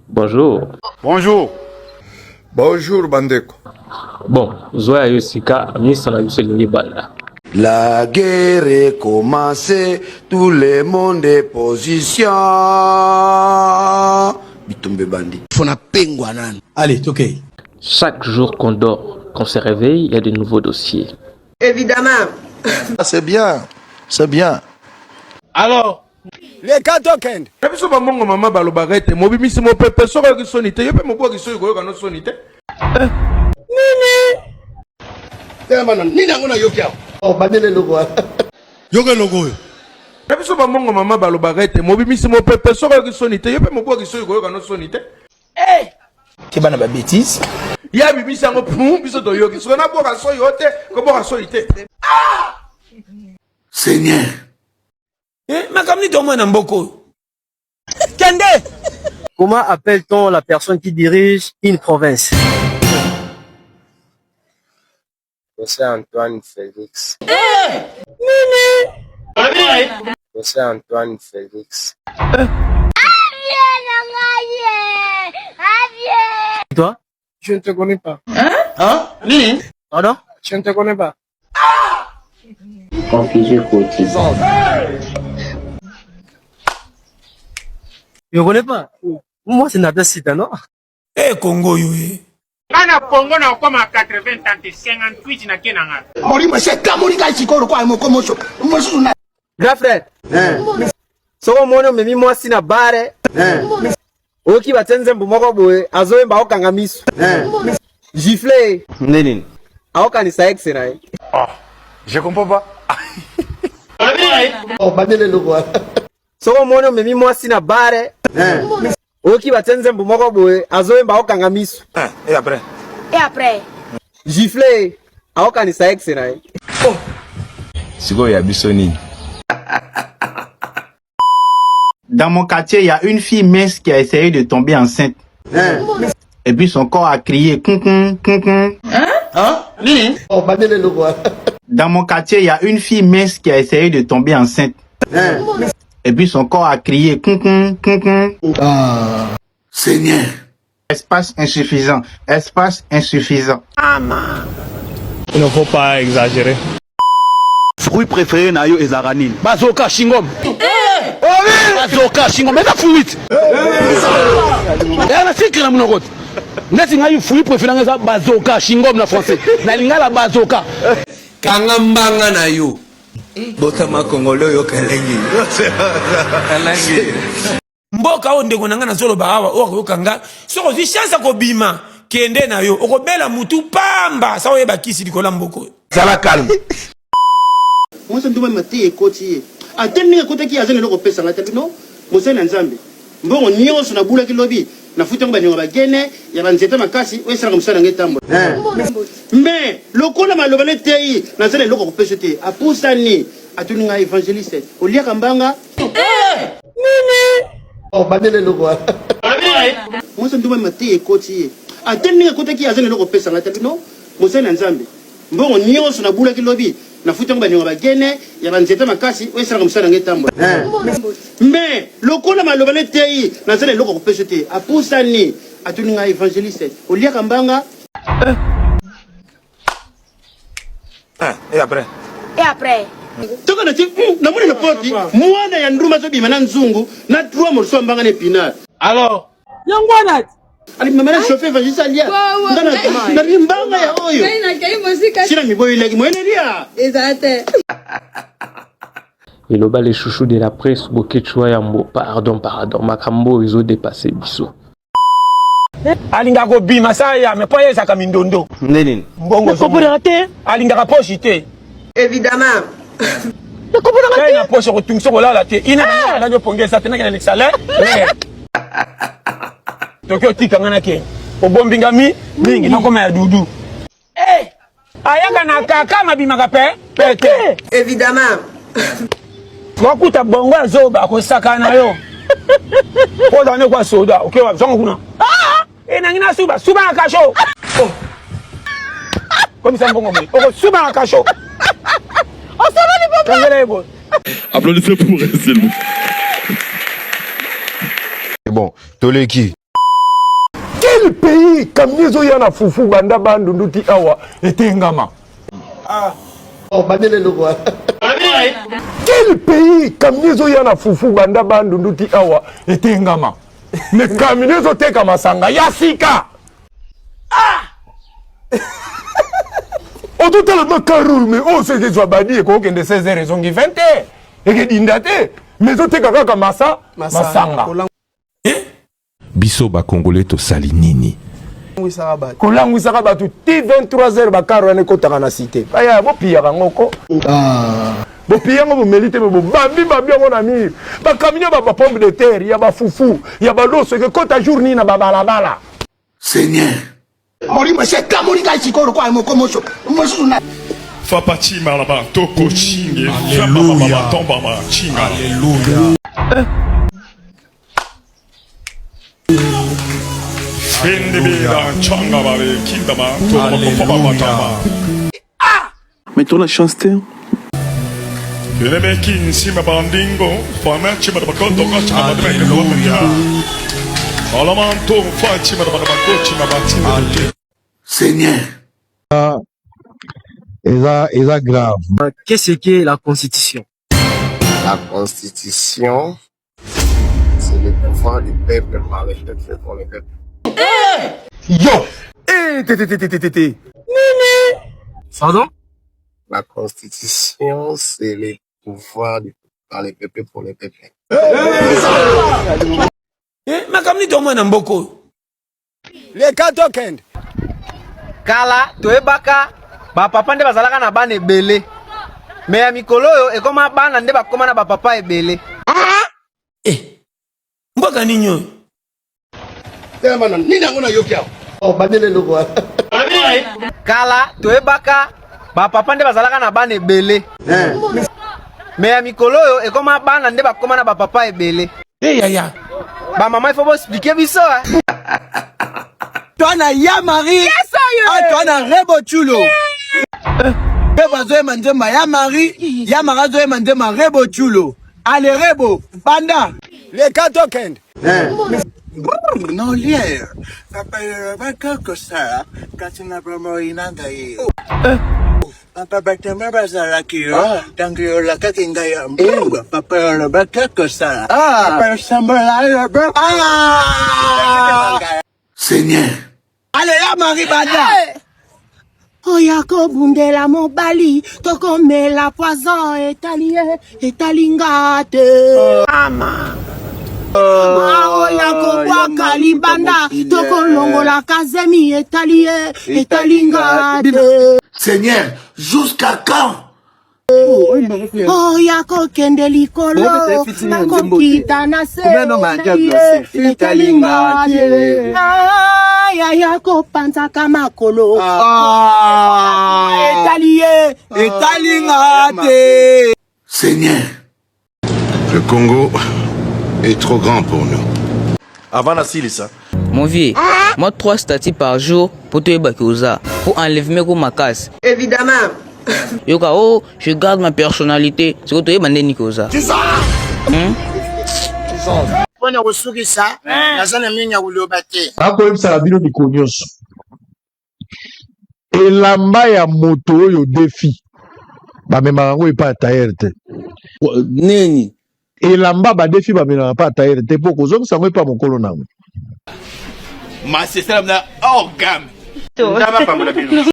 Bonjour. Bonjour. Bonjour bandeko. Bon, zwa ya yo sika misa na biso elingi ebanda. La guerre est commencée, tout le monde est position. Bitumba ebandi. Fona pengwa nani. Allez, tokei. Chaque jour qu'on dort, qu'on se réveille, il y a de nouveaux dossiers. Évidemment. C'est bien, c'est bien. Alors, Leka tokende. Na biso bamongo mama balobaka ete mobimisi mopepe soki oyoki soni te yo mpe mobwaki soki koyoka no soni te. Telema nanu. Nini yango nayoki awa? Oh, bandela eloko wana. Yoka eloko oyo. Na biso bamongo mama balobaka ete mobimisi mopepe soki oyoki soni te yo mpe mobwaki soki koyoka no soni te. Keba na ba bêtises. Ye abimisi yango pum biso toyoki soki nabwaka soyi yo te kobwaka soyi te. Seigneur. Eh, makambo nini tomona na mboka oyo? Kende! Comment appelle-t-on la personne qui dirige une province? José Antoine Félix. José Antoine Félix. Toi? Je ne te connais pas. Hein? Pardon? Je ne te connais pas. Confusion ekoti. Je ne connais pas. Moi, c'est Nathan Sita, non? Eh Congo yo eh. Nga na Congo na okoma 80 ans te 58 na ke na nga. Molimo esi etamoli ngai sikoyo lokola moko moso mosusu na. Grand frère. Soki omoni omemi mwasi na bare, oyoki batie nzembo moko boye, azoyemba aokanga miso. Gifle ye. Nde nini? Aokanisa ex na ye. Je comprends pas. Oh, bandela eloko wana. Soki omoni omemi mwasi na bare, oyoki batie nzembo moko boye, azoyemba aokanga miso. Et après? Et après? Gifle ye. Aokanisa ex na ye. Sikoyo ya biso nini? Dans mon quartier, il y a une fille mince qui a essayé de tomber enceinte. Et puis son corps a crié coucou, coucou. Oh, bandela eloko wana. Dans mon quartier, il y a une fille mince qui a essayé de tomber enceinte. Et puis son corps a crié coucou, coucou. Seigneur. Espace insuffisant, espace insuffisant. Il ne faut pas exagérer. Fruit préféré na yo ezalaka nini? Bazoka shingom. Bazoka shingom eza fruit. Eya na sikre na monoko te. Neti ngai fruit préféré ngai eza bazoka shingom na français. Na lingala bazoka. Kanga mbanga na yo. Botama congolais oyoka elengi. Elengi. Mboka oyo ndeko na nga nazoloba awa oyo akoyoka nga soki ozwi chance ya kobima kende na yo okobela mutu pamba sa oyeba kisi likolo ya mboka oyo. Zala calme. Mwasi ndumba mateya ekoti ye ata ndenge akotaki aza na eloko kopesa ngai te bino mosali na nzambe mbongo nyonso nabulaki lobi nafuti yango baniongo bagene ya banzete makasi oyo esalaka mosala na ngai etambola mais lokola maloba na eteyi naza na eloko kopesa te apusani atuni ngai evangeliste oliaka mbanga Oh, bandela eloko wana. Mwasi ndumba mateya ekoti ye ata ndenge akotaki aza na eloko kopesa ngai te bino mosali na nzambe mbongo nyonso nabulaki lobi nafuti yango baniongo bagene ya banzete makasi oyo esalaka mosala na ngai etambola mais lokola maloba na eteyi naza na eloko kopesa te apusani atuni ngai evangeliste oliaka mbanga. Et après? Et après? Toka na ti namoni na porte mwana ya ndumba azobima na nzungu na trois morceaux ya mbanga na epinard. Alors? Yango wana ti. Ali mama na chauffeur evangeliste alia nga na na mbanga ya oyo. Sina miboyelaki moyene lia. Eza te. Eloba le chouchou de la presse Boketshu wa yambo pardon pardon makambo oyo ezo depasser biso. Alingaka kobima sa ya mais po ye ezalaka mindondo. Nde nini? Mbongo Nakomprenaka te. Alingaka poche te. Évidemment. Nakomprenaka te. te. Na poche kotungisa kolala te. Ina na ngai pongi eza te nakende lekisa le. Toki otika ngai nakende. Obombi nga mi mingi nakoma ya dudu. Eh! Ayaka na kaka mabimaka pe pete. Évidemment. Wakuta bongo ya zoba akosakana na yo. Oza ne kwa soda, oke wa zonga kuna. Ah! Enangi na suba, suba na kasho. Oh. Komisa mbongo boye. Oko suba na kasho. Osololi papa. Kangela ye boye. Applaudissez pour elle, s'il vous plaît. Bon, toleki. Quel pays camion ezoya na fufu banda Bandundu ti awa etengama? Ah. Oh, bandele eloko wana. Quel pays camion ezoya na fufu banda Bandundu ti awa etengama? Mais camion ezoteka masanga ya sika. Ah! Ototala ma carole mais oyo soki ezwa badi ekokende 16 heures ezongi 20 heures ekedinda te mais ezoteka kaka masa masanga. Biso ba congolais tosali nini? Kolangwisaka bato ti 23 heures bakar wana ekotaka na cité. Baya bopiyaka yango ko. Bopiye yango bomeli te me bobambi bambi yango na mur. Bakamino ba pomme de terre ya bafufu ya baloso ekekota jour nini na babalabala. Seigneur. Molimo esi ekamoli ngai sikoyo lokola moko moso mosusu na Fapa chima laba toko chinge. Alléluia. Tomba chinga. Alléluia. Mais toza na chance te. Seigneur. Eza, eza grave. Qu'est-ce que la Constitution? La Constitution, c'est le pouvoir du peuple par le peuple pour le peuple. Yo! Eh, te, te, te, te, te, te. Nini? Pardon? La Constitution, c'est le pouvoir du, par le peuple pour le peuple. Eh, makambo nini tomona na mboka oyo? Leka tokende. Kala toyebaka bapapa nde bazalaka na bana ebele, me ya mikolo oyo ekoma bana nde bakoma na bapapa ebele. Eh, mboka nini oyo? Telema na nini yango nayoki awa? Oh, bandele eloko wana. Kala toyebaka bapapa nde bazalaka na bana ebele, me ya mikolo oyo ekoma bana nde bakoma na bapapa ebele. Eh, yaya. Bamama il faut boexplike biso eh. Toi na ya Marie. Yes, oyo. Ah, toi na Rebo Chulo. Rebo azoyema nzemba ya Marie, ya Marie azoyema nzemba Rebo Chulo. Ale Rebo, banda. Leka tokende. Non lier. Papa elobaka kosala kasi na bomoi na ngai. Papa batema bazalaki yo ntango olakaki ngai ya mbongo. Papa olobaka kosala. Papa osambola loboko. Seigneur. Ale ya Marie banda. Oya kobundela mobali tokomela poison etali ye etali nga te. Mama. Oya kobwaka libanda tokolongola kazemi etali ye etali nga te. Seigneur, jusqu'à quand? Oya kokende likolo bakokita na se etali nga te. Aya kopanzaka makolo etali ye etali nga te. Seigneur. Le Congo est trop grand pour nous. Avant nasilisa. Mon vieux, moi trois statuts par jour pour toyebaki oza pour enlèvement ko makasi. Évidemment. Yoka oh, je garde ma personnalité. Siko toyeba nde niki oza. Mpo na kosukisa, naza na mingi ya koloba te. Nakoyebisaka bino mikolo nyonso, elamba ya moto oyo defi bamemaka yango epai ya tailleur te. Nini? Elamba badefi bamemaka epai ya tailleur te mpo kozongisa yango epai ya mokolo na yango. Masesala na hors gamme. Nzambe apambola bino.